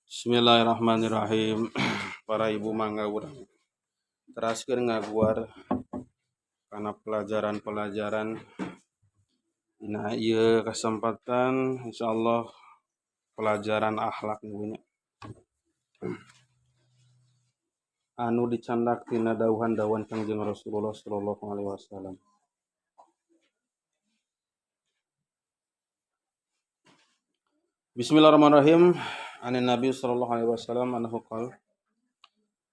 Bismillahirrahmanirrahim. Para ibu mangga urang teraskeun ngaguar kana pelajaran-pelajaran dina ieu kesempatan, insyaallah pelajaran akhlak ibunya anu dicandak tina dawuhan-dawuhan Kangjeng Rasulullah sallallahu alaihi wasallam. Bismillahirrahmanirrahim. Anin Nabi sallallahu alaihi wasallam annahu qala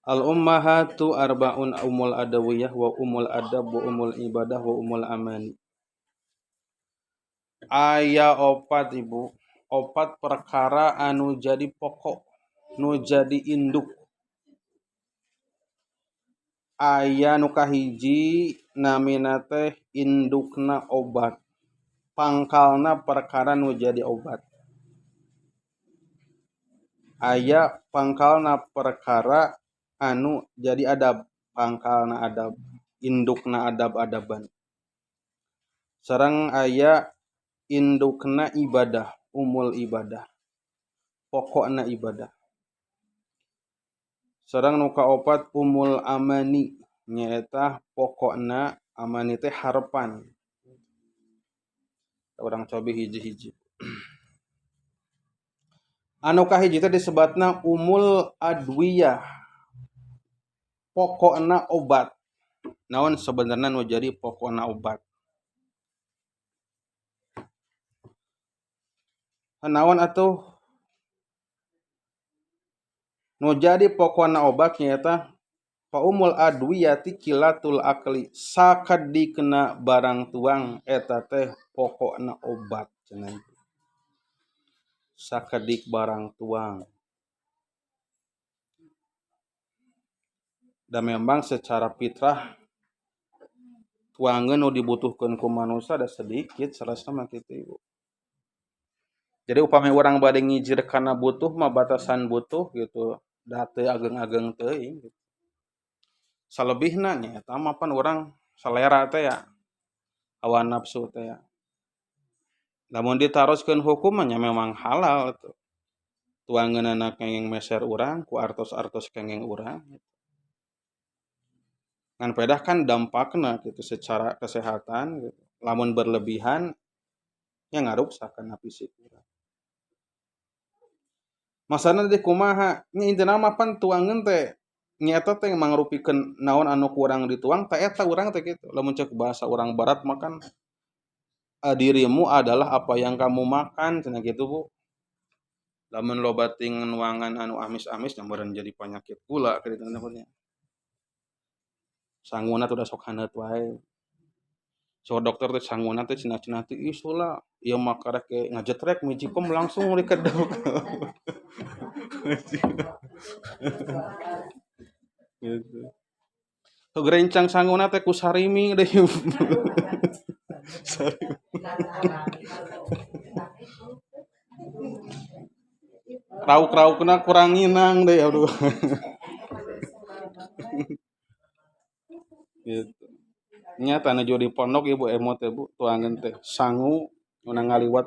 al ummahatu arba'un umul adawiyah wa umul adab wa umul ibadah wa umul amani. Aya opat ibu, opat perkara anu jadi pokok, nu jadi induk. Aya nu kahiji namina teh indukna obat, pangkalna perkara nu jadi obat. Aya pangkalna perkara anu jadi adab, pangkalna adab, indukna adab-adaban. Sareng aya indukna ibadah, umul ibadah, pokokna ibadah. Sareng nu kaopat umul amani, nyaeta pokokna amani teh harepan. Urang cobi hiji-hiji. Anu kahiji teh disebatna umul adwiyah, pokokna obat. Naon sebenarnya nu jadi pokokna obat? Naon atuh nu jadi pokokna obat nyaeta fa umul adwiyati kilatul akli, sakadikna barang tuang eta teh pokokna obat cenah. Sakedik barang tuang. Dan memang secara fitrah tuangan nu dibutuhkan ku manusia ada sedikit salasna mah kitu ibu. Jadi upami urang bade ngijir kana butuh mah batasan butuh gitu, da teu ageng-ageng teuing gitu. Salebihna nya eta mah pan urang selera teh ya, hawa nafsu teh ya. Lamun ditaroskeun hukumannya memang halal tuh. Tuangeunana kenging meser urang ku artos-artos kenging urang gitu. Ngan pedah kan dampakna gitu secara kesehatan gitu. Lamun berlebihan nya ngaruksak kana fisik urang. Masana di kumaha nya intina mah pan tuangeun teh nyaeta teh mangrupikeun naon anu kurang dituang teh eta urang teh kitu. Lamun cek bahasa urang barat mah kan dirimu adalah apa yang kamu makan cenah gitu bu. Lamun loba ting nuangan anu amis-amis nyameureun jadi penyakit gula kitu nya. Sanguna teh udah sok haneut wae. So dokter teh sanguna teh cenah-cenah teh ih sola ieu mah karek ge ngajetrek mijikom langsung dikedok. Gitu. Gerencang sanguna teh ku sarimi deui. Sarimi. Rauk-raukna kurang nginang deh aduh. Gitu. Nyata nu di pondok ibu emot teh bu tuangan teh sangu nu ngaliwat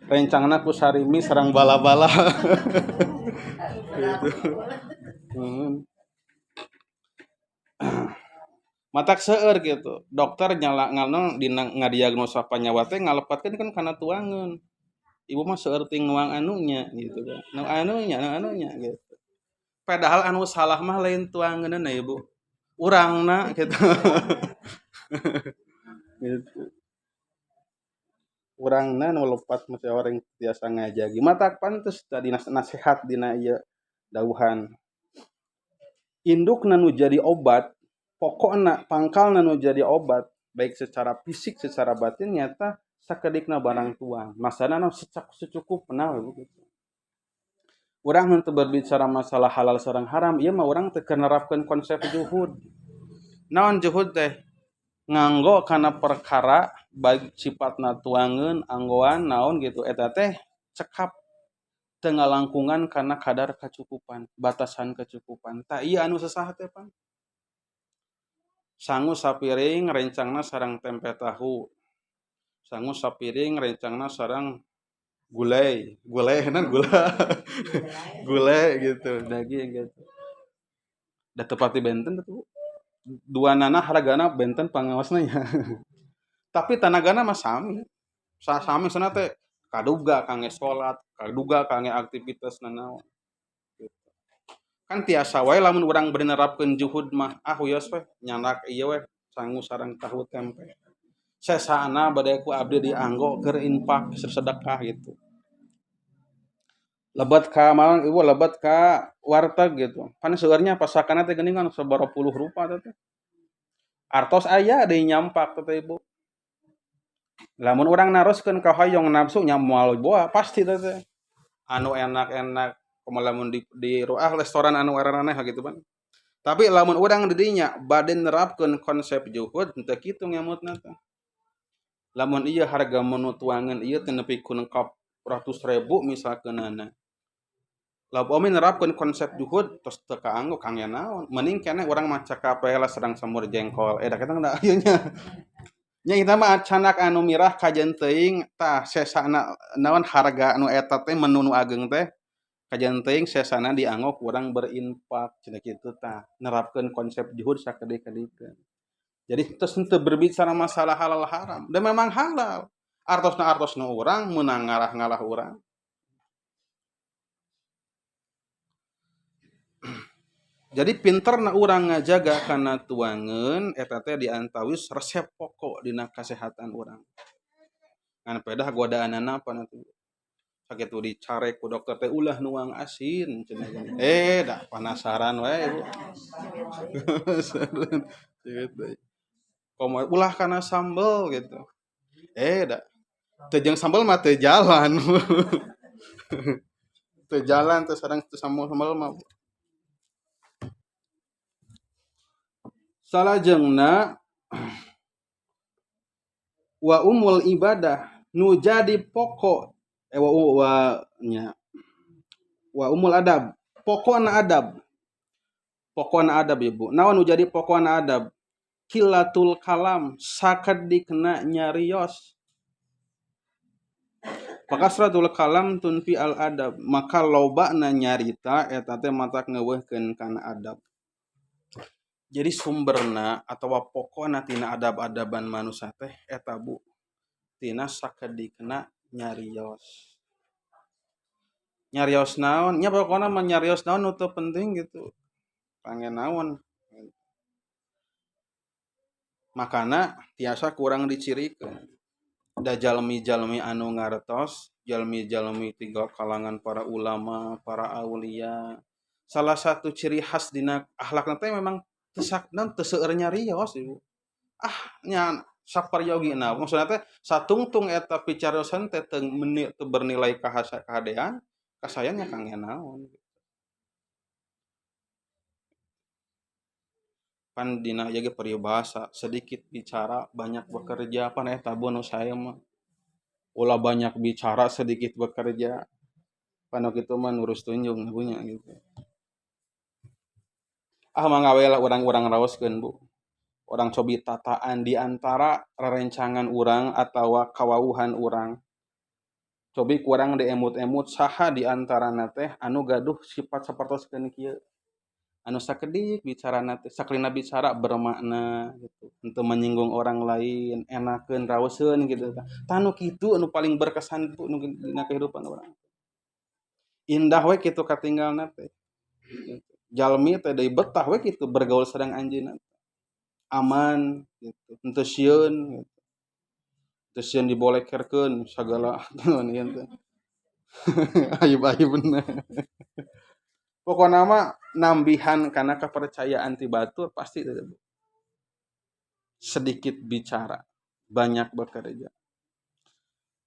rencangna ku sarimi sarang bala-bala. Gitu. Matak seueur gitu. Dokter nyala ngalong dina ngadiagnosa panyawa teh ngalepatkeun kan kana tuangan. Ibu mah seueur ting nuang anunya gitu kan. Nu anunya, nu anunya gitu. Padahal anu salah mah lain tuangeunna ibu. Urangna gitu. Gitu. Urangna nu lepat mah orang biasa ngajagi. Matak pantes tadi nasihat dina ieu dawuhan. Indukna nu jadi obat, pokokna pangkalna nu jadi obat baik secara fisik secara batin nyata sakedikna barang tuang. Masana nu secukupna we gitu. Urang henteu berbicara masalah halal sareng haram, ieu mah urang teh keur nerapkeun konsep zuhud. Naon zuhud teh? Nganggo kana perkara baik sifatna tuangeun, anggoan, naon gitu eta teh cekap teu ngalangkungan kana kadar kacukupan, batasan kecukupan. Tah ieu anu sesah teh pan. Sangu sapiring rencangna sareng tempe tahu. Sangu sapiring rencangna sareng Gulai, gulai kan gula. Gulai gitu, daging gitu. Da tepati benten tuh. Dua nana hargana benten pangaosna nya. Tapi tanagana mah sami. Sami sana teh kaduga kangge salat, kaduga kangge aktivitas nanaon. Gitu. Kan tiasa wae lamun urang bade nerapkeun juhud mah, ah wios we nyandak ieu we sangu sareng tahu tempe. Sesana bade ku abdi dianggo keur infak sedekah gitu. Lebat ka malang ibu lebat ka warteg gitu. Kan seueurnya pasakanna teh geuning kan sabaraha puluh rupa teh. Artos aya deui nyampak teh ibu. Lamun urang naroskeun ka hoyong nafsu nya moal boa pasti teh. Anu enak-enak kumaha lamun di ruah restoran anu araneh gitu kan. Tapi lamun urang di dinya bade nerapkeun konsep juhud henteu kitu ngemutna teh. Lamun ieu harga menu tuangan ieu teh nepi ku lengkap ratus ribu misalkeunana. Lamun nerapkeun konsep juhud tos teu kaanggo kangge naon. Mending keneh urang mah cakap we lah sareng semur jengkol. Da kita da ieu nya. Nya kita mah canak anu mirah kajen teuing tah sesana naon harga anu eta teh menu nu ageng teh kajen teuing sesana dianggo kurang berinfak cenah kitu tah nerapkeun konsep juhud sakedik-kedikeun. Jadi terus henteu berbicara masalah halal haram dan memang halal. Artosna artosna urang meunang ngarah-ngalah urang. Jadi pinterna urang ngajaga kana tuangeun eta teh diantawis resep pokok dina kasehatan urang. Ngan pedah godaanana apa nanti. Sakitu dicarek ku dokter teh ulah nuang asin cenah gini. Da penasaran wae ibu. Gitu. Komo ulah kana sambel gitu. Da teu jeung sambel mah teu jalan. Teu jalan teu sareng teu sambel mah. Salajengna wa umul ibadah nu jadi pokok wa wa nya wa umul adab pokona adab ibu naon nu jadi pokona adab kilatul kalam sakedikna nyarios pakasratul kalam tunfi al adab maka lobana nyarita eta teh matak ngeuweuhkeun kana adab. Jadi sumberna atawa pokona tina adab-adaban manusia teh eta bu tina sakedikna nyarios. Nyarios naon? Nya pokona mah nyarios naon nu teu penting gitu. Pangen naon. Makana tiasa kurang dicirikeun. Da jalmi-jalmi anu ngartos, jalmi-jalmi tiga kalangan para ulama, para aulia. Salah satu ciri khas dina akhlakna teh memang tesakna teu seueur nyarios ibu. Ah nya saparyogina maksudna teh satungtung eta picariosan teh teu bernilai kahadean kasayan nya kangge naon. Pan dina ieu ge peribahasa sedikit bicara banyak bekerja pan eta bu nu sae mah. Ulah banyak bicara sedikit bekerja. Pan kitu mah nurus tunjung punya gitu. Ah mangga we lah urang-urang raoskeun bu. Urang cobi tataan di antara rerencangan urang atawa kawauhan urang. Cobi kurang diemut-emut saha di antarana teh anu gaduh sifat sapertoskeun kieu. Anu sakedik bicarana teh saklina bicara bermakna gitu. Henteu menyinggung orang lain, enakeun raoseun gitu tah. Tah nu kitu anu paling berkesan bu nu dina kehidupan urang. Indah we kitu katinggalna teh. Gitu. Jalmi teh deui betah we kitu bergaul sareng anjeunna. Aman gitu, henteu sieun gitu. Teu sieun dibolekerkeun sagala naon ieu teh. Ayub-ayubna. Pokona mah nambihan kana kepercayaan ti batur pasti teh Bu. Sedikit bicara, banyak bekerja.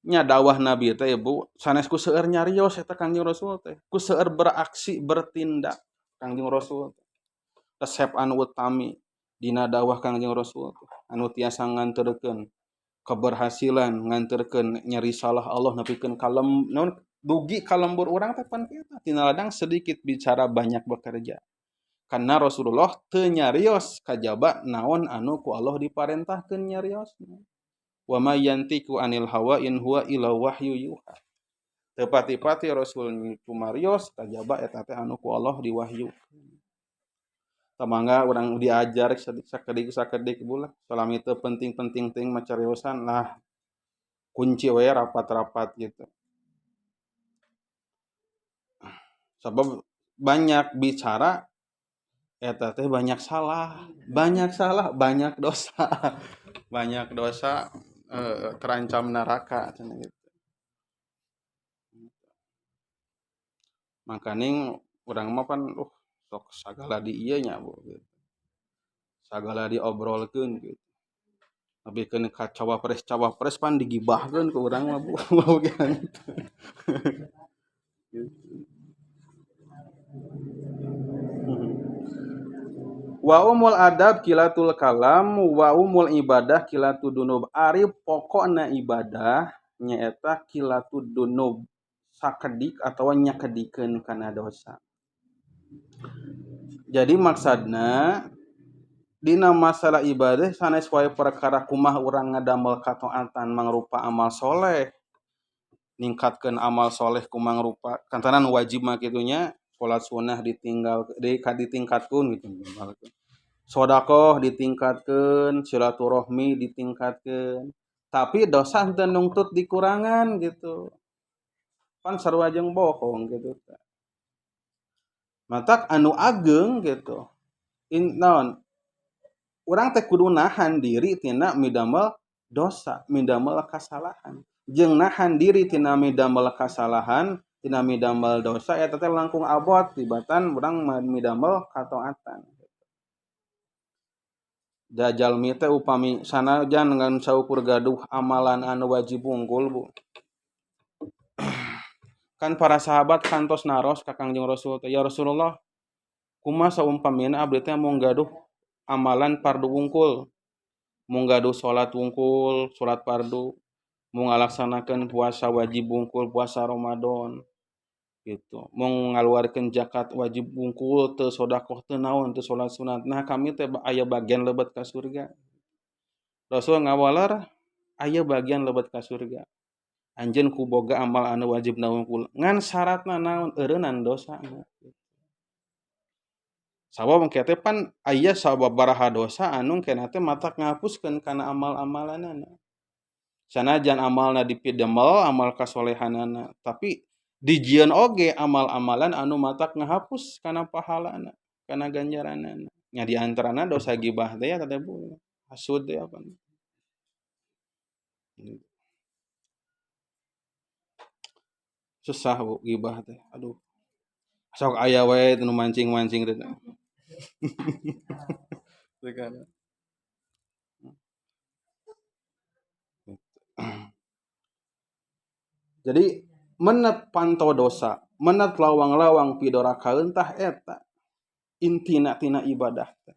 Nya dawah Nabi teh Bu, sanes ku seueur nyarios eta Kangjeng Rasul teh, ku seueur beraksi, bertindak Kangjeng Rasul. Resep anu utami dina dawah Kangjeng Rasul anu tiasa nganterkeun keberhasilan, nganterkeun nyari salah Allah nepikeun kalem naon dugi kalembur urang teh pan kitu tina ladang sedikit bicara banyak bekerja. Karena Rasulullah teu nyarios kajaba naon anu ku Allah diparentahkeun nyariosna. Wa may yantiqu anil hawa in huwa illa wahyu yuha. Teu pati-pati Rasul cumarios kajaba eta teh anu ku Allah diwahyu. Tamangga urang diajar sakedik-sakedik bulah. Salami teu penting-penting teuing macariosan lah. Kunci we rapat-rapat gitu. Sebab banyak bicara eta teh banyak salah, banyak dosa. Banyak dosa terancam neraka cenah gitu. Makaning urang mah pan sok sagala di ieu nya Bu gitu. Sagala diobrolkeun gitu. Lebihkeun ka cawapres-cawapres pan digibahkeun ku urang mah Bu. Gitu. Wa umul adab kilatul kalam wa umul ibadah kilatud dunub. Ari pokokna ibadah nyaeta kilatud dunub, sakedik atawa nyakedikeun kana dosa. Jadi maksudna dina masalah ibadah sanes wae perkara kumaha urang ngadamel kataatan mangrupa amal soleh, ningkatkeun amal soleh kumangrupa kantanan wajib mah kitu nya. Salat sunnah ditinggal ditingkatkeun gitu. Sedekah ditingkatkeun, silaturahmi ditingkatkeun. Tapi dosa teu nungtut dikurangan gitu. Pan sarua jeung bohong gitu. Matak anu ageng gitu. Naon? Urang teh kudu nahan diri tina midamel dosa, midamel kasalahan. Jeung nahan diri tina midamel kasalahan, tina midamel dosa eta teh langkung abot tibatan urang midamel kataatan. Da jalmi teh upami sanajan ngan saukur gaduh amalan anu wajib unggul Bu. Kan para sahabat kantos naros ka Kangjeng Rasul teh, ya Rasulullah, kumaha saumpamina abdi teh mung gaduh amalan fardu wungkul, mung gaduh salat wungkul, salat fardu, mung ngalaksanakeun puasa wajib wungkul, puasa Ramadan gitu, mau ngaluarkeun zakat wajib wungkul, teu sedekah teu naon, teu salat sunat. Nah kami teh aya bagian lebet ka surga. Rasul ngawaler aya bagian lebet ka surga. Anjeun ku boga amal anu wajib wungkul, ngan syaratna naon, eureunnan dosana. Sabab engke teh pan aya sababaraha dosa anu kena teh matak ngapuskeun kana amal-amalanana. Sanajan amalna dipidemel amal kasolehanana, tapi dijieun oge amal-amalan anu matak ngahapus kana pahalana, kana ganjaranana. Nya di antarana dosa gibah teh ya teh Bu, hasud teh apa. Susah Bu gibah teh. Aduh. Sok aya wae nu mancing-mancing teh. Jadi menet pantau dosa, menet lawang-lawang pidoraka entah eta intina tina ibadah teh.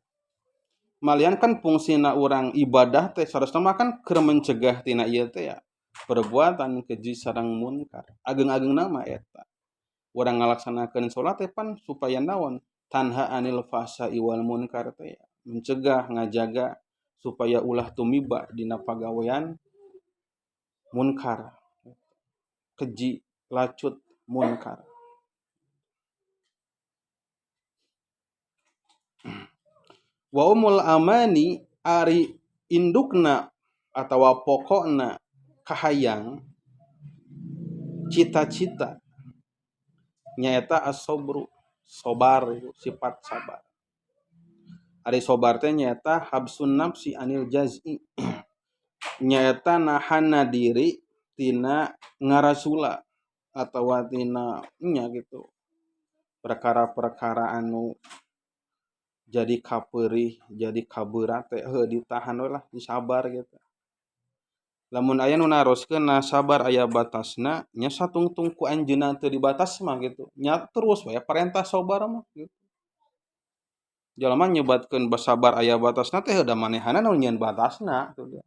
Malian kan fungsina urang ibadah teh sarasna mah kan keur mencegah tina ieu teh ya, perbuatan keji sareng munkar. Ageng-ageng nama eta. Urang ngalaksanakeun salat teh pan supaya naon? Tanha anil fahsai wal munkar teh ya. Mencegah, ngajaga supaya ulah tumiba dina pagawean munkar. Keji, lacut, munkar. Wa umul amani ari indukna atawa pokokna kahayang cita-cita nyaeta as-sabru, sobar, sifat sabar. Ari sobar teh nyaeta habsun nafsi anil jaz'i, nyaeta nahanna diri tina ngarasula atawa tina nya gitu perkara-perkara anu jadi kapeurih, jadi kaberat teh heuh ditahan we lah, disabar gitu. Lamun aya nu naroskeun na sabar aya batasna, nya satungtung ku anjeunna teu dibatas mah gitu. Nya terus we perintah sabar mah gitu. Jalma nyebatkeun sabar aya batasna teh da manehana nu nyieun batasna tuh dia.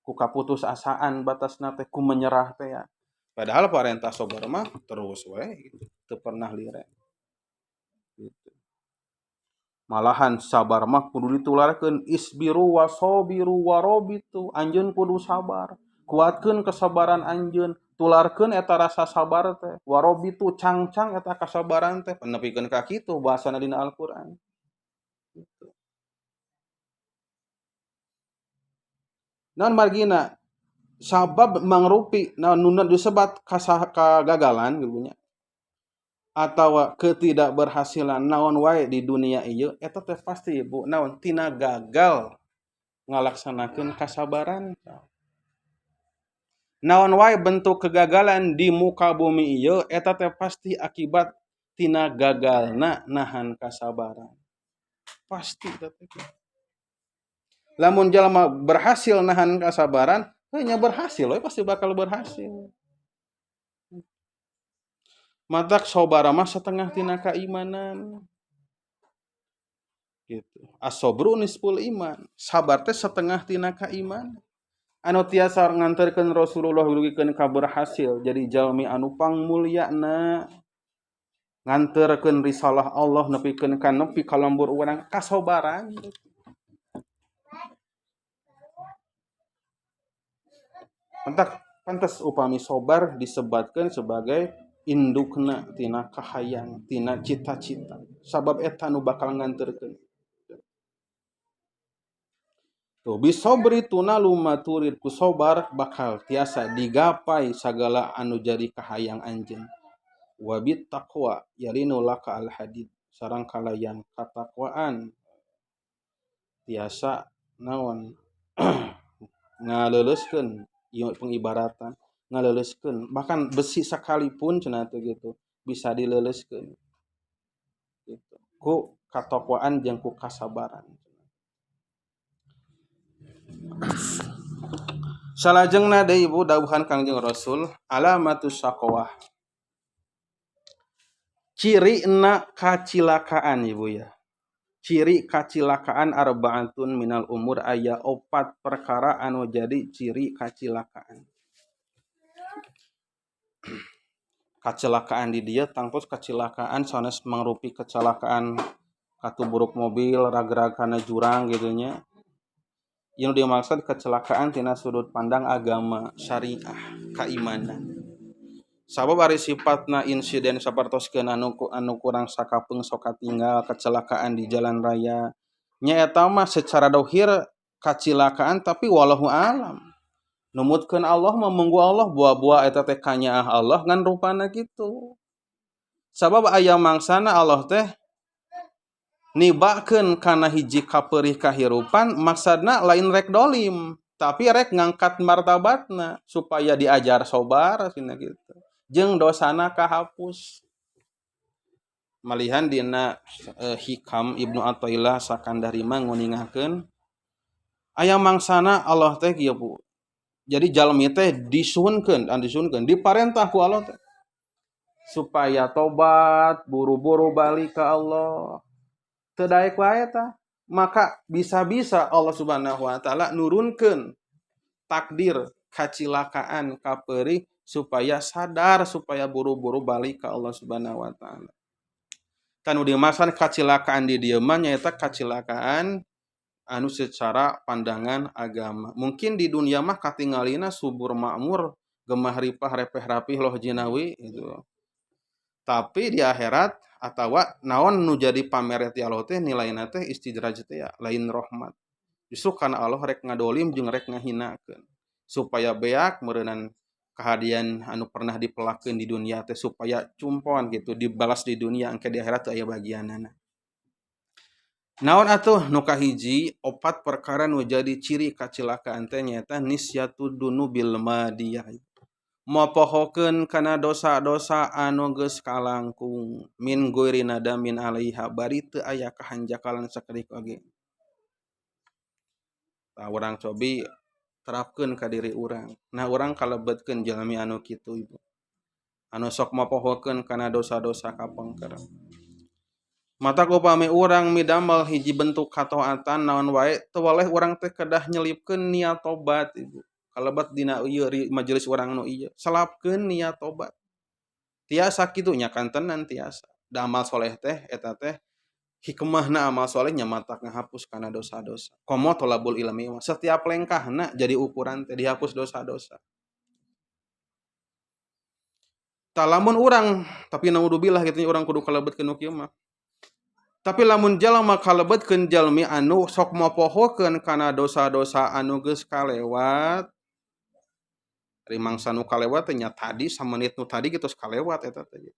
Ku kaputusasaan batasna teh ku menyerah teh ya. Padahal perintah sabar mah terus we gitu, teu pernah lire. Gitu. Malahan sabar mah kudu ditularkeun, isbiru wasobiru warobitu, anjeun kudu sabar, kuatkeun kesabaran anjeun, Tularkeun eta rasa sabar teh. Warobitu cangcang eta kasabaran teh nepikeun ka kitu bahasana dina Al-Qur'an. Gitu. Naon margina sabab mangrupi naon nu disebat kagagalan gitu nya atawa ketidakberhasilan naon wae di dunia ieu eta teh pasti ibu naon tina gagal ngalaksanakeun kasabaran. Naon wae bentuk kegagalan di muka bumi ieu eta teh pasti akibat tina gagalna nahan kasabaran. Pasti eta teh. Lamun jalma berhasil nahan kasabaran, hanya berhasil we pasti bakal berhasil. Matak sabar mah setengah tina keimanan. Gitu. As-sabru nisful iman. Sabar teh setengah tina keimanan. Anu tiasa nganterkeun Rasulullah dugikeun ka berhasil jadi jalmi anu pangmulyana. Nganterkeun risalah Allah nepikeun ka nepi ka lembur urang kasobaran. Entak pantas upami sobar disebatkeun sebagai indukna tina kahayang, tina cita-cita. Sabab eta nu bakal nganterkeun. Tuh bisobri tunalu maturid ku sobar bakal tiasa digapai sagala anu jadi kahayang anjeun. Wabit taqwa yalinu laka al hadid sareng kalayan katakwaan tiasa naon ngaleuleuskeun ieu pengibaratan ngaleuleuskeun bahkan besi sekalipun cenah teh gitu bisa dileuleuskeun gitu ku katakwaan jeung ku kasabaran. Salajengna deui ibu dawuhan Kangjeng Rasul alamatus syaqawah cirina kacilakaan ibu ya. Ciri kacilakaan arbaatun minal umur aya opat perkara anu jadi ciri kacilakaan. Kecelakaan di dia tangtos kecelakaan sanes mangrupi kecelakaan katuburuk mobil ragrag kana jurang gitu nya. Yang dimaksud kecelakaan tina sudut pandang agama syariah keimanan. Sabab ari sifatna insiden sapertoskeun anu kurang sakapeung sok katinggal kecelakaan di jalan raya nya eta mah secara dohir kacilakaan tapi wallahu alam numutkeun Allah mah munggu Allah buah-buah eta teh kanyaah Allah ngan rupana kitu. Sabab aya mangsana Allah teh nibakeun kana hiji kaperih kahirupan maksadna lain rek dolim tapi rek ngangkat martabatna supaya diajar sobar cenah kitu jeung dosana kahapus. Malihan dina Hikam Ibnu Athaillah sakandarima nguningakeun aya mangsana Allah teh kieu Bu. Jadi jalmi teh disuhunkeun dan disuhunkeun diparentah ku Allah teh supaya tobat, buru-buru balik ke Allah. Teu daek wae tah. Maka bisa-bisa Allah Subhanahu wa taala nurunkeun takdir kacilakaan kapeurih supaya sadar, supaya buru-buru balik ke Allah Subhanahu wa taala. Tanu dimaksud kacilakaan di dieu mah nyaeta kacilakaan anu secara pandangan agama. Mungkin di dunia mah katingalina subur makmur, gemah ripah repeh rapih loh jinawi gitu. Tapi di akhirat atawa naon nu jadi pamer ti Allah teh nilaina teh istidraj teh ya, lain rahmat. Justru kana Allah rek ngadolim jeung rek ngahinakeun supaya beak meureunan kehadian anu pernah dipelakeun di dunia teh supaya cumpon gitu dibalas di dunia engke di akhirat teh aya bagianana. Naon atuh nu kahiji opat perkara nu jadi ciri kacilakaan teh nyaeta nisyatud dunubil madiyah. Mopohokeun kana dosa-dosa anu geus kalangkung min ghairi nadamin alaiha bari teu aya kahanjakalan sakedik oge. Tah urang cobi terapkeun ka diri urang. Nah urang kalebetkeun jalmi anu kitu ibu. Anu sok mapohokeun kana dosa-dosa kapengker. Mata upami urang midamel hiji bentuk kataatan naon wae teu waleh urang teh kedah nyelipkeun niat tobat ibu. Kalebet dina ieu majelis urang nu ieu selapkeun niat tobat. Tiasa kitu nya kantenan tiasa. Da amal soleh teh eta teh hikmahna amal soleh nya matak ngahapus kana dosa-dosa. Komo tolabul ilmi mah setiap lengkahna jadi ukuran teh dihapus dosa-dosa. Tah lamun urang tapi naudzubillah kitu urang kudu kalebetkeun nu kieu mah. Tapi lamun jalma kalebetkeun jalmi anu sok mopohokeun kana dosa-dosa anu geus kalewat. Ari mangsa nu kalewat teh nya tadi samenit nu tadi geus kalewat eta teh.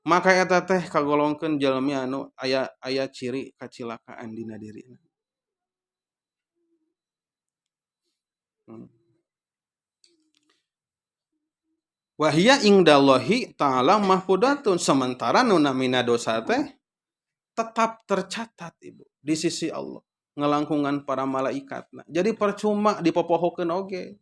Maka eta teh kagolongkeun jalmi anu aya ciri kacilakaan dina dirina. Wahia ingdallahi ta'ala mahfudatun, sementara nu namina dosa teh tetap tercatat ibu di sisi Allah ngelangkungan para malaikatna. Jadi percuma dipopohokeun oge.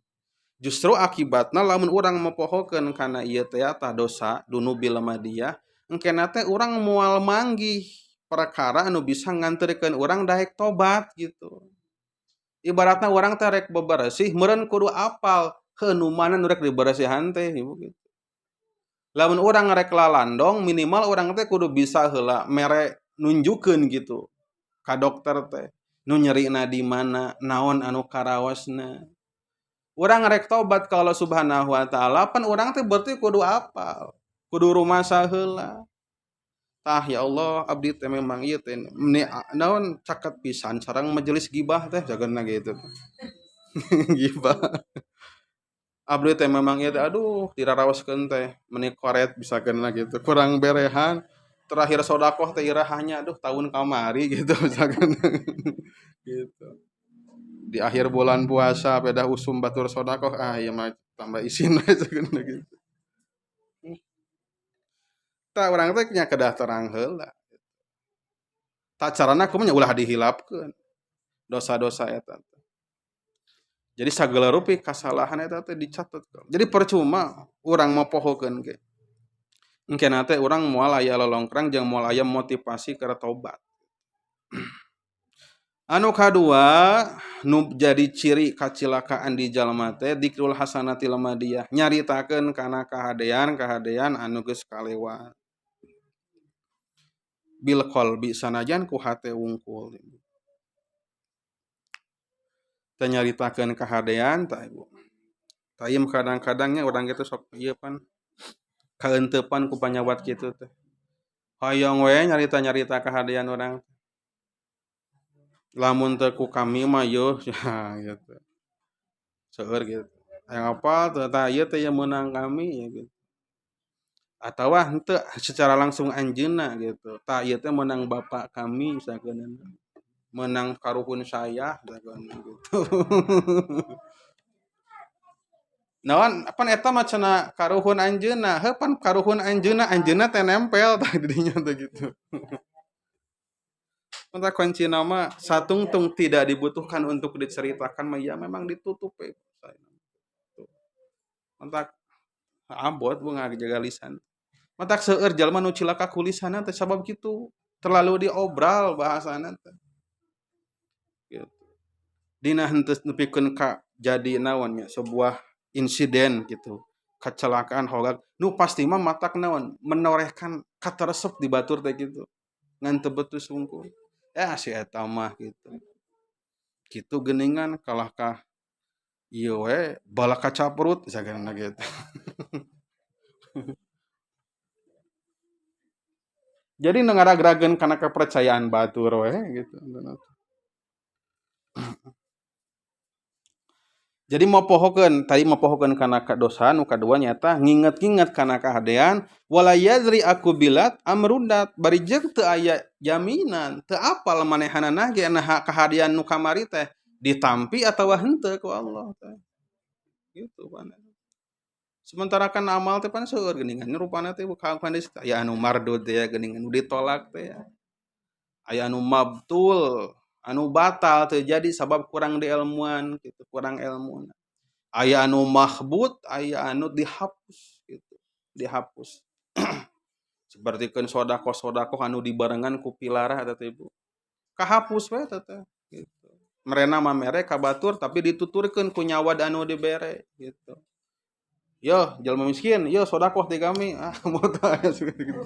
Justru akibatna lamun urang mopohokeun kana ieu teh tah dosa dunubil madiyah, engkena teh urang moal manggih perkara anu bisa nganterkeun urang daek tobat gitu. Ibaratna urang teh rek beberesih meureun kudu apal heuh nu mana nu rek diberesihan teh ibu gitu. Lamun urang rek lalandong minimal urang teh kudu bisa heula mere nunjukeun gitu ka dokter teh nu nyerina di mana, naon anu karaosna. Urang rek tobat ka Allah Subhanahu wa taala pan urang teh berarti kudu apal, kudu rumasa heula. Tah ya Allah abdi teh memang ieu teh naon caket pisan sareng majelis gibah teh jagana gitu. Gibah. Abdi teh memang ieu teh aduh diraraoskeun teh meuni koret bisa kena gitu, kurang berehan. Terakhir sodakoh teh irahanya aduh tahun kamari gitu misalkan. Gitu. Di akhir bulan puasa beda usum batur sodakoh ah ieu mah tambah isin aja gitu. Tah urang teh nya kedah terang heula. Tah carana kumaha ulah dihilapkeun dosa-dosa eta. Jadi sagala rupi kasalahan eta teh dicatet. Jadi percuma urang mopohokeun ge. Engkena teh urang moal aya lolongkrang jeung moal aya motivasi keur tobat. Anu kadua nu jadi ciri kacilakaan di jalma teh dzikrul hasanatil madiyah, nyaritakeun kana kahadean-kahadean anu geus kalewat. Bil qalbi sanajan ku hate wungkul. Teh nyaritakeun kahadean tah ibu. Tah ieu kadang-kadangnya urang kitu sok ieu pan kaeuntepan ku panyawat kitu teh. Hayang we nyarita-nyarita kahadean urang. Lamun teu ku kami mah yeuh ya gitu. Seueur gitu. Hayang apa teu tah ieu teh meunang kami ya gitu. Atawa henteu secara langsung anjeunna gitu. Tah ieu teh meunang bapak kami misalkeun. Meunang karuhun saya misalkeun gitu. Naon pan eta mah cenah karuhun anjeunna, heuh pan karuhun anjeunna, anjeunna teh nempel tah di dinya teh gitu. Mata kunci nama satungtung tidak dibutuhkan untuk diceritakan mah ya memang ditutup we. Mantak abot bu ngajaga lisan. Mantak seueur jalma nu cilaka ku lisanna teh sabab kitu, terlalu diobral bahasana teh. Gitu. Dina henteu nepikeun ka jadi naon nya sebuah insiden gitu, kecelakaan holag nu pasti mah matak naon menorehkan kateresep di batur teh gitu. Ngan teu betus wungkul. Ya si eta mah gitu. Kitu geuningan kalahkah ieu we balak kacaprut sagana gitu. Jadi nu ngaragrageun kana kepercayaan batur we gitu. Jadi mopohokeun, tadi mopohokeun kana kadosa nu kadua nyata nginget-nginget kana kahadean wala yadri aku bilat amrudat bari jeung teu aya jaminan, teu apal manehanana ge naha kahadean nu kamari teh ditampi atawa henteu ku Allah teh. Gitu pan. Sementara kan amal teh pan seueur geuningan rupana teh kandis aya anu mardud teh geuningan nu ditolak teh. Aya anu mabtul, anu batal terjadi sabab kurang diilmuan gitu, kurang ilmu. Aya anu mahbut, aya anu dihapus gitu, dihapus. Seperti keun sodakoh-sodakoh anu dibarengan ku pilarah eta teh ibu. Kahapus we eta teh gitu. Merena mah mere ka batur tapi dituturkeun ku nyawa anu dibere gitu. Yo, jelema miskin, yo sodakoh ti kami. Ah, moal aya gitu.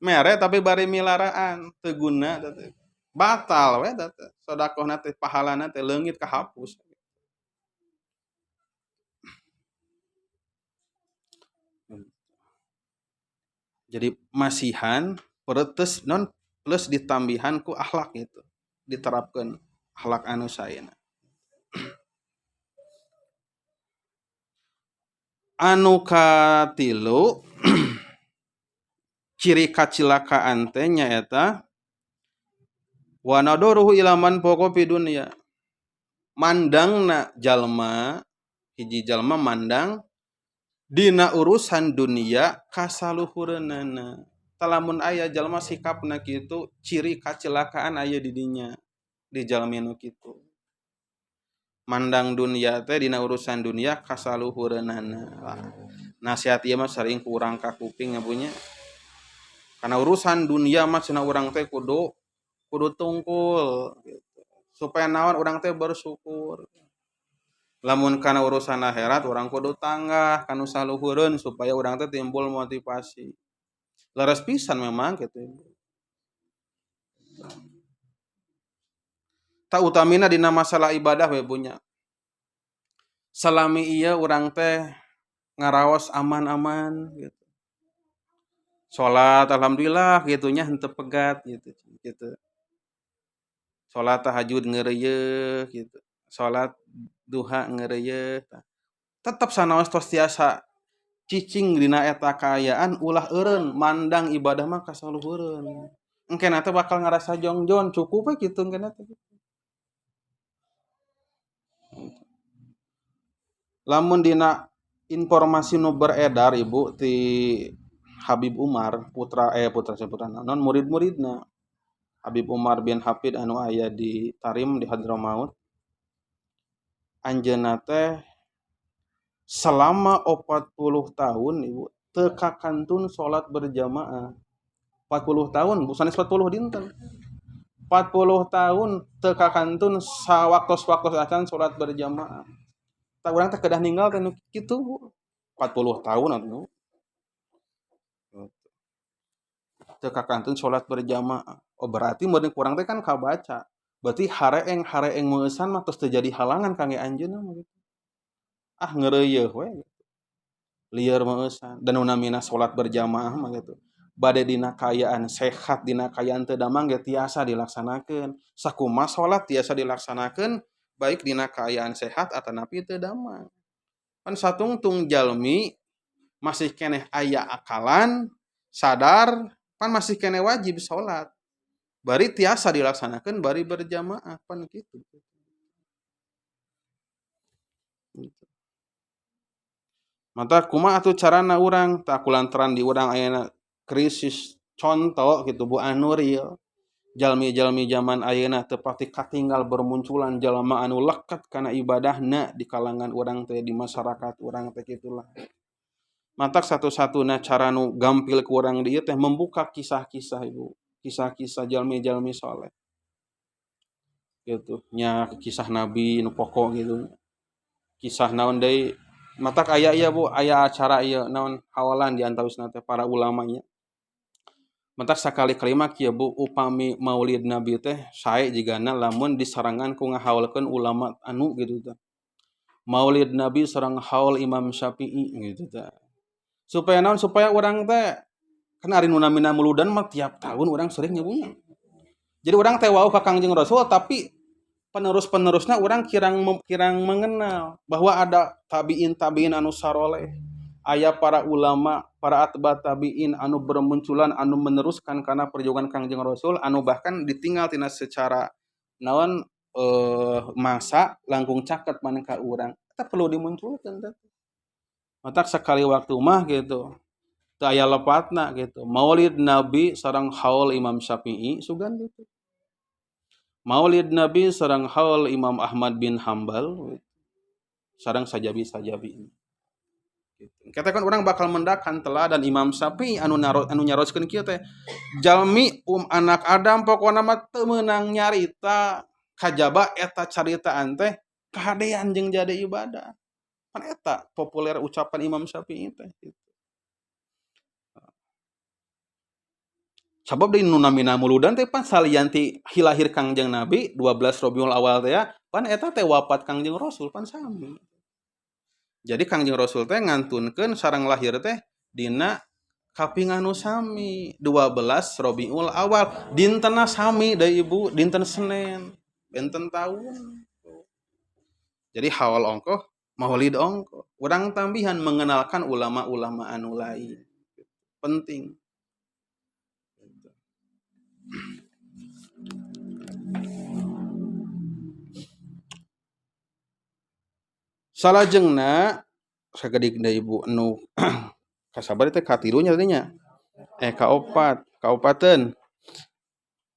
Mere tapi bari milaraan teu guna teh. Batal we teh. Sodakohna teh pahalana teh leungit kahapus. Jadi masihan peretes non plus ditambihan ku akhlak gitu. Diterapkeun akhlak anu saena. Anu katilu ciri kacilakaan teh nyaeta wa naduruhu ilaman poko fi dunya. Mandangna jalma, hiji jalma mandang dina urusan dunia kasaluhureunana. Talamun aya jalma sikapna kitu, ciri kacilakaan aya di dinya, di jalmi nu kitu. Mandang dunia teh dina urusan dunia kasaluhureunana. Nasihat ieu mah sering ku urang ka kuping nya punya. Karena urusan dunia mah cenah urang teh kudu tungkul gitu. Supaya naon urang teh bersyukur. Lamun kana urusan akhirat urang kudu tanggah kanu saluhureun supaya urang teh timbul motivasi. Leres pisan memang gitu. Tak utamina dina masalah ibadah we punya. Salami ieu urang teh ngaraos aman-aman gitu. Salat alhamdulillah gitunya henteu pegat gitu gitu. Salat tahajud ngeureuyeuk gitu. Salat duha ngeureuyeuk. Tetep sanaos tos tiasa cicing dina eta kaayaan ulah eureun mandang ibadah mah kasaluhureun. Engkena teh bakal ngarasa jongjon cukup we kitu engkena teh. Lamun dina informasi nu beredar ibu ti Habib Umar putra non murid-muridna Habib Umar bin Hafid anu aya di Tarim di Hadramaut, anjeunna teh selama 40 tahun ibu teu kakantun salat berjamaah. 40 tahun sanes 40 dinten. 40 tahun teu kakantun sawaktos-waktos acan salat berjamaah. Tah urang teh kedah ninggal teh nu kitu Bu. 40 tahun atuh. Teu kakantun salat berjamaah. Oh berarti mun kurang teh kan kabaca. Berarti hareeng meueusan mah tos teu jadi halangan kangge anjeunna mah gitu. Ah ngeureuyeuk we gitu. Lieur meueusan dan nu namina salat berjamaah mah gitu. Bade dina kaayaan sehat dina kaayaan teu damang ge tiasa dilaksanakeun. Sakumaha salat tiasa dilaksanakeun baik dina kaayaan sehat atanapi teu damang. Pan satungtung jalmi masih keneh aya akalan sadar pan masih keneh wajib salat. Bari tiasa dilaksanakeun bari berjamaah pan kitu. Mata kumaha atuh carana urang tah kulantaran di urang ayeuna krisis contoh gitu Bu Anuril. Jalmi-jalmi zaman ayeuna teu pati katinggal bermunculan jalma anu lekat kana ibadahna di kalangan urang teh di masyarakat urang teh kitulah. Matak satu-satuna cara nu gampil ku urang di ieu teh membuka kisah-kisah ibu, kisah-kisah jalmi-jalmi soleh. Gitu nya kisah nabi nu pokok gitu. Kisah naon deui matak aya ieu Bu, aya acara ieu naon hawalan di antawisna teh para ulamanya. Matak sakali-kali mah kieu Bu, upami maulid nabi teh sae jigana lamun disarangan ku ngahaulkeun ulama anu gitu tah. Maulid nabi sareng haul Imam Syafi'i gitu tah. Supaya naon? Supaya urang teh kan ari nu namina muludan mah tiap tahun urang sering nyebutna. Jadi urang teh wau ka Kangjeng Rasul tapi penerus-penerusna urang kirang mengenal bahwa ada tabiin-tabiin anu saroleh. Aya para ulama, para atba tabiin anu bermunculan anu meneruskan karena perjuangan Kangjeng Rasul anu bahkan ditinggal tina secara naon masa langkung caket maneh ka urang. Eta perlu dimunculkeun teh. Matak sekali waktu mah gitu. Teu aya lepatna gitu. Maulid Nabi sareng haul Imam Syafi'i sugan gitu. Maulid Nabi sareng haul Imam Ahmad bin Hambal sareng sajabi-sajabi. Gitu. Katakan orang bakal mendakan teladan Imam Syafi'i anu nyaroskeun kieu teh. Jalmi anak Adam pokona mah teu meunang nyarita kajaba eta caritaan teh kahadean jeung jadi ibadah. Pan eta populer ucapan Imam Syafi'i teh gitu. Sabab deui nu namina muludan teh pan salian ti hilahir Kangjeng Nabi 12 Rabiul Awal teh ya, pan eta teh wafat Kangjeng Rasul pan sami. Jadi Kangjeng Rasul teh ngantunkeun sareng lahir teh dina Kaping anu sami 12 Rabiul Awal dintena sami deui ibu dinten Senin benten tahun. Jadi haul ongkoh maulid ongkoh urang tambihan mengenalkan ulama-ulama anu lain penting. Salajengna sagedik deui ibu nu kasabar teh katilunya tadinya kaopat kaopateun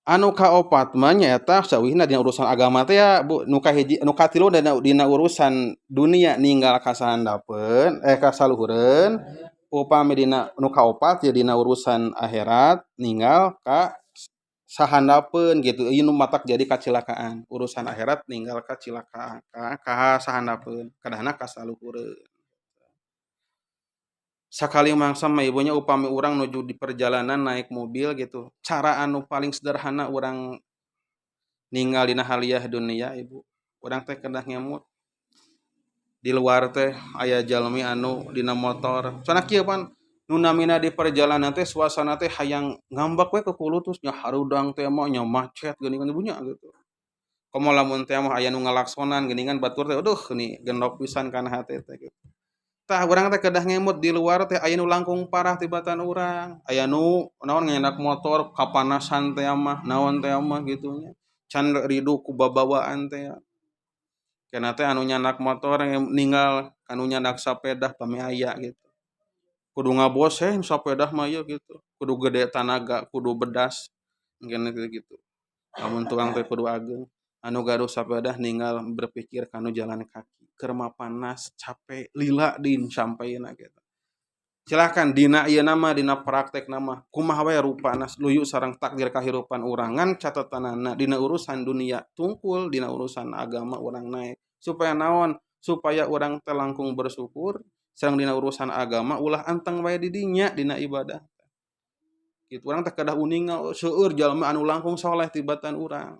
anu kaopat mah nyaeta sawihna dina urusan agama teh ya Bu nu kahiji nu katilu dina urusan dunia ninggal kasahandapeun kasaluhureun upami dina nu kaopat ya dina urusan akhirat ninggal ka sahandapeun gitu ieu nu matak jadi kacilakaan urusan akhirat ninggal kacilakaan ka sahandapeun kadahna kasaluhureun. Sakali mangsa mah ibunya upami urang nuju di perjalanan naik mobil gitu cara anu paling sederhana urang ninggal dina haliah dunia ibu urang teh kedah ngemut di luar teh aya jalmi anu dina motor cenah kieu pan nu namina di perjalanan teh suasana teh hayang ngambek we ke kulutus nya harudang teh mah nya macet geuningan ibunya gitu komo lamun teh mah aya nu ngalaksonan geuningan batur teh aduh ni gendok pisan kana hate teh gitu. Tah urang teh kedah ngemut di luar teh aya nu langkung parah tibatan urang aya nu naon ngendak motor kapanasan teh mah naon teh mah gitu nya can ridu ku babawaan teh kana teh anu nyandak motor ninggal anu nyandak sapedah pami aya gitu kudu ngaboseh sapedah mah ieu gitu kudu gede tanaga kudu bedas mungkin gitu lamun tuang teh kudu ageng anu gaduh sapedah ninggal berpikir kanu jalan kaki kerma panas capek lila din sampaina gitu silakan dina ieu nama dina praktek nama kumaha we rupana luyu sareng takdir kahirupan urang ngan catatanana dina urusan dunia tungkul dina urusan agama urang naik supaya naon supaya urang teh langkung bersyukur sareng dina urusan agama ulah anteng wae di dinya dina ibadah gitu urang teh kedah uninga seueur jalma anu langkung soleh tibatan urang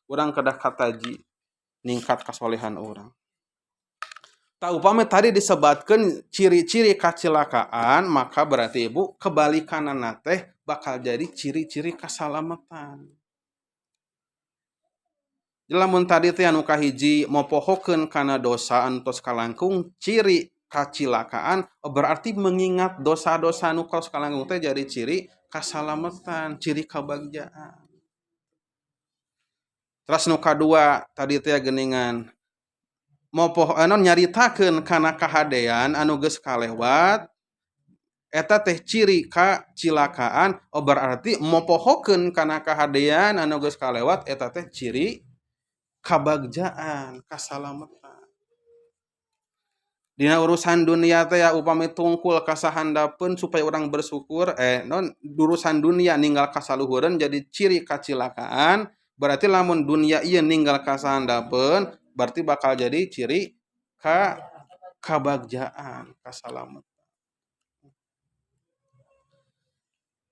urang kedah kataji ningkat kasolehan urang. Tak upami tadi disebatkan ciri-ciri kacilakaan maka berarti ibu kebalikanana teh bakal jadi ciri-ciri kasalamatan. Lamun tadi teh anu kahiji mopohokeun kana dosa anu tos kalangkung ciri kacilakaan berarti mengingat dosa-dosa anu tos kalangkung teh jadi ciri kasalamatan, ciri kabagjaan. Terus nu kadua tadi teh geuningan mopoh anu nyaritakeun kana kahadean anu geus kalewat eta teh ciri kacilakaan oh berarti mopohokeun kana kahadean anu geus kalewat eta teh ciri kabagjaan kasalamatan. Dina urusan dunia teh ya upami tungkul kasahandapeun supaya urang bersyukur non urusan dunia ninggal kasaluhureun jadi ciri kacilakaan berarti lamun dunia ieu ninggal kasahandapeun berarti bakal jadi ciri kabagjaan kasalamatan.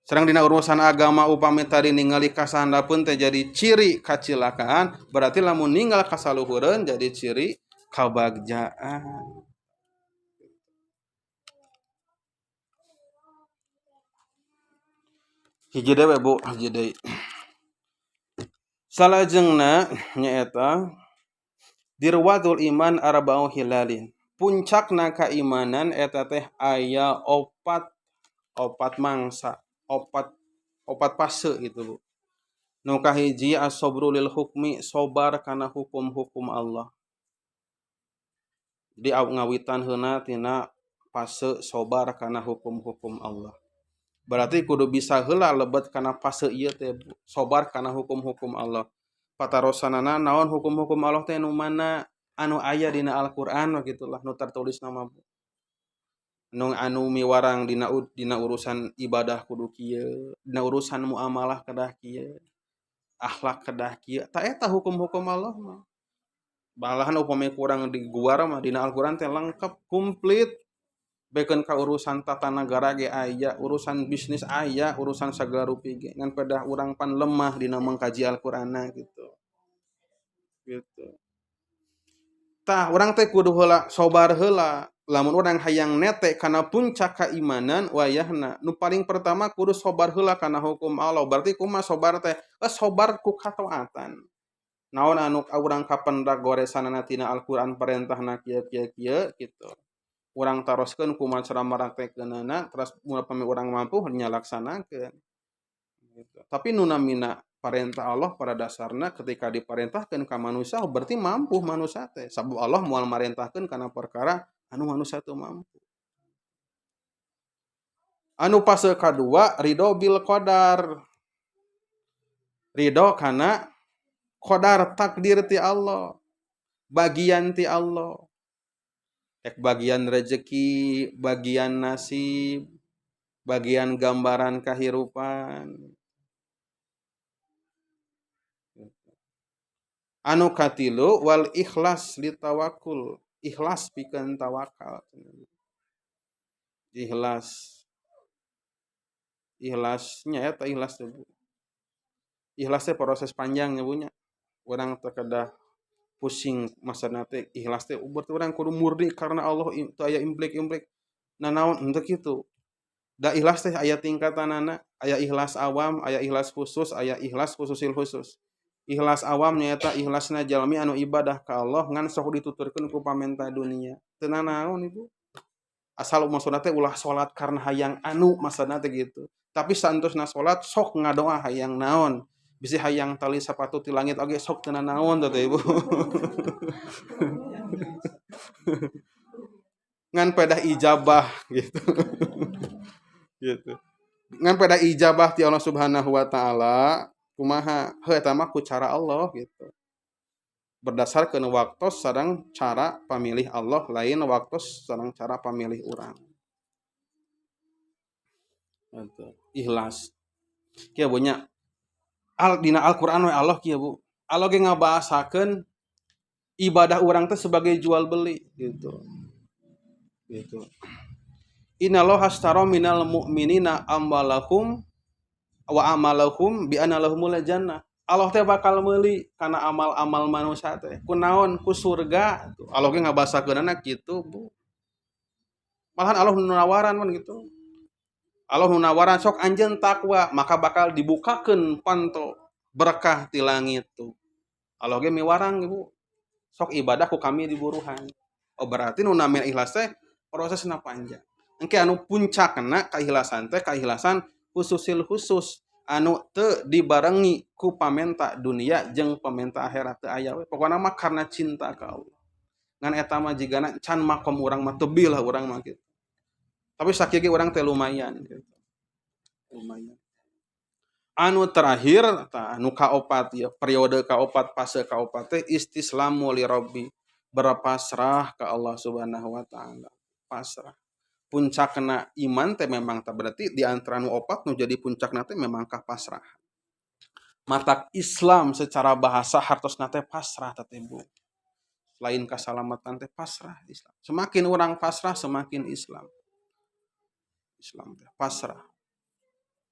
Sareng dina urusan agama upami tadi ningali kasahandapeun teh jadi ciri kacilakaan berarti lamun ninggal kasaluhureun jadi ciri kabagjaan. Hiji deui we Bu, hiji deui. Salajengna nyaeta dirwadul iman arba'u hilalin. Puncakna kaimanan eta teh aya opat mangsa, opat fase gitu Bu. Nu kahiji as-sabru lil hukmi, sabar kana hukum-hukum Allah. Di ngawitan heuna tina fase sabar kana hukum-hukum Allah. Berarti kudu bisa heula lebet kana fase ieu teh Bu, sabar kana hukum-hukum Allah. Patarosanana naon hukum-hukum Allah teh nu mana anu aya dina Al-Qur'an gitulah nu tertulis nama Bu. Nu anu miwarang dina urusan ibadah kudu kieu, dina urusan muamalah kedah kieu, akhlak kedah kieu. Ta eta hukum-hukum Allah mah. Malahan upami kurang diguar mah dina Al-Qur'an teh lengkap komplit. Bekeun ka urusan tata negara ge aya, urusan bisnis aya, urusan sagala rupi ge. Ngan pedah urang pan lemah dina mengkaji Al-Qur'anna gitu. Gitu. Tah urang teh kudu heula sabar heula. Lamun urang hayang nete kana puncak keimanan wayahna nu paling pertama kudu sobar heula kana hukum Allah. Berarti kumaha sobar teh? Sobar ku kataatan. Naon anu urang kapendak goresanana tina Al-Qur'an parentahna kieu kieu kieu gitu. Urang taroskeun kumaha cara maraktekeunana terus mun urang mampu nya laksanakeun. Gitu. Tapi nu namina parentah Allah pada dasarna ketika diparentahkeun ka manusia berarti mampu manusia teh. Sabab Allah moal marentahkeun kana perkara anu manusia teu mampu. Anu fase kadua ridho bil qadar. Ridho kana qadar takdir ti Allah, bagian ti Allah. Ek bagian rezeki, bagian nasib, bagian gambaran kahirupan. Anu katilu wal ikhlas litawakul. Ikhlas pikeun tawakal. Ikhlas. Ikhlasnya eta ikhlas teh Bu. Ikhlas teh proses panjang nya Bu nya. Urang teh kedah pusing masana teh ikhlas teh berarti urang kudu murni karena Allah teu aya implik-implik. Nah naon henteu kitu. Da ikhlas teh aya tingkatanana, aya ikhlas awam, aya ikhlas khusus, aya ikhlas khususil khusus. Ikhlas awam nyaeta ikhlasna jalmi anu ibadah ka Allah ngan sok dituturkeun ku pamenta dunia. Teu nanaon ibu. Asal maksudna teh ulah salat karena hayang anu maksudna teh gitu. Tapi saentosna salat sok ngadoa hayang naon. Bisi hayang tali sapatu ti langit oge sok teu nanaon teh ibu. Ngan pedah ijabah gitu. Gitu. Ngan pedah ijabah ti Allah Subhanahu wa taala. Kumaha heuh eta mah ku cara Allah gitu. Berdasarkeun waktos sareng cara pamilih Allah lain waktos sareng cara pamilih urang. Gitu. Ikhlas. Kieu Bu nya. Al dina Al-Qur'an we Allah kieu Bu. Allah ge ngabahasakeun ibadah urang teh sebagai jual beli gitu. Gitu. Innallaha ashtara minal mu'minina amwalahum wa amalahum bi anna lahumul jannah. Allah teh bakal meuli kana amal-amal manusia teh. Kunaon? Ku surga. Allah ge ngabasakeunana kitu, Bu. Malahan Allah nu nawaran mun gitu. Allah nu nawaran sok anjeun takwa, maka bakal dibukakeun panto berkah ti langit tuh. Allah ge miwarang, Ibu. Sok ibadah ku kami diburuhan. Oh berarti nu namina ikhlas teh prosesna panjang. Engke anu puncakna kaikhlasan teh kaikhlasan khususil khusus anu teu dibarengi ku pamenta dunia jeung pamenta akhirat teu aya we. Pokona mah karena cinta ka Allah. Ngan eta mah jigana can makom urang mah tebih lah urang mah gitu. Tapi sakieu ge urang teh lumayan gitu. Lumayan. Anu terakhir tah anu kaopat ya, periode kaopat fase kaopat teh istislamu li rabbi, berpasrah ka Allah Subhanahu wa taala. Pasrah. Puncakna iman teh memang teh berarti di antara nu opat nu jadi puncakna teh memang ka pasrah. Matak Islam secara bahasa hartosna teh pasrah teh Bu. Selain kasalamatan teh pasrah Islam. Semakin orang pasrah semakin Islam. Islam teh pasrah.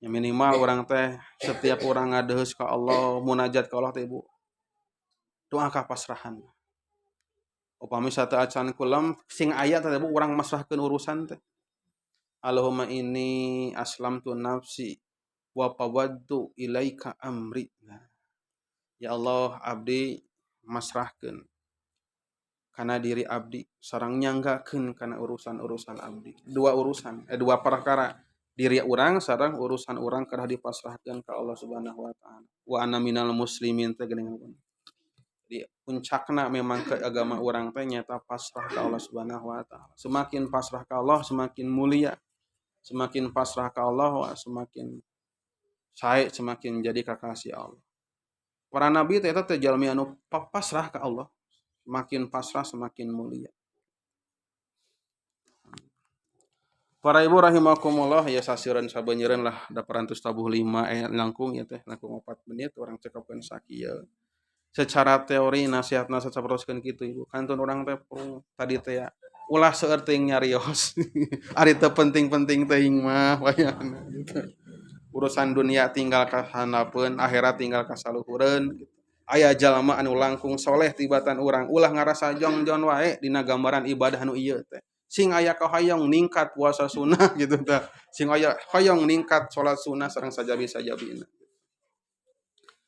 Ya minimal orang teh setiap orang ngadeheus ka Allah, munajat ka Allah teh Bu. Doa ka pasrahan. Upami satu acan kulem sing aya teh Bu urang masrahkeun urusan teh. Allahumma inni aslamtu nafsi wa fawaddu ilaika amri. Nah, ya Allah abdi masrahkeun kana diri abdi sareng nyanggakeun kana urusan-urusan abdi. Dua urusan, dua perkara, diri urang sareng urusan urang kedah dipasrahkeun ka Allah Subhanahu wa taala. Wa ana minal muslimin teh geuningan. Jadi puncakna memang ke agama urang teh nyata pasrah ka Allah Subhanahu wa taala. Semakin pasrah ka Allah semakin mulia. Semakin pasrah ka Allah semakin sae, semakin jadi kakasih Allah. Para nabi teh eta teh jalmi anu pasrah ka Allah. Semakin pasrah semakin mulia. Para ibu rahimakumullah ya sasireun sabeunyereun lah da parantos tabuh 5 langkung ya teh langkung 4 menit urang cekapkeun sakieu. Secara teori nasihatna sacaproskeun kitu ibu. Kantun urang teh tadi teh ya ulah seueur teuing nyarios. Ari teu penting-penting teuing mah wayahna gitu. Urusan dunia tinggal ka handapeun, akhirat tinggal ka saluhureun gitu. Aya jalma anu langkung soleh tibatan urang, ulah ngarasa jongjon wae dina gambaran ibadah anu ieu teh. Sing aya kahayang ningkat puasa sunnah gitu tah. Sing aya hoyong ningkat salat sunnah sareng sajabi-sajabina.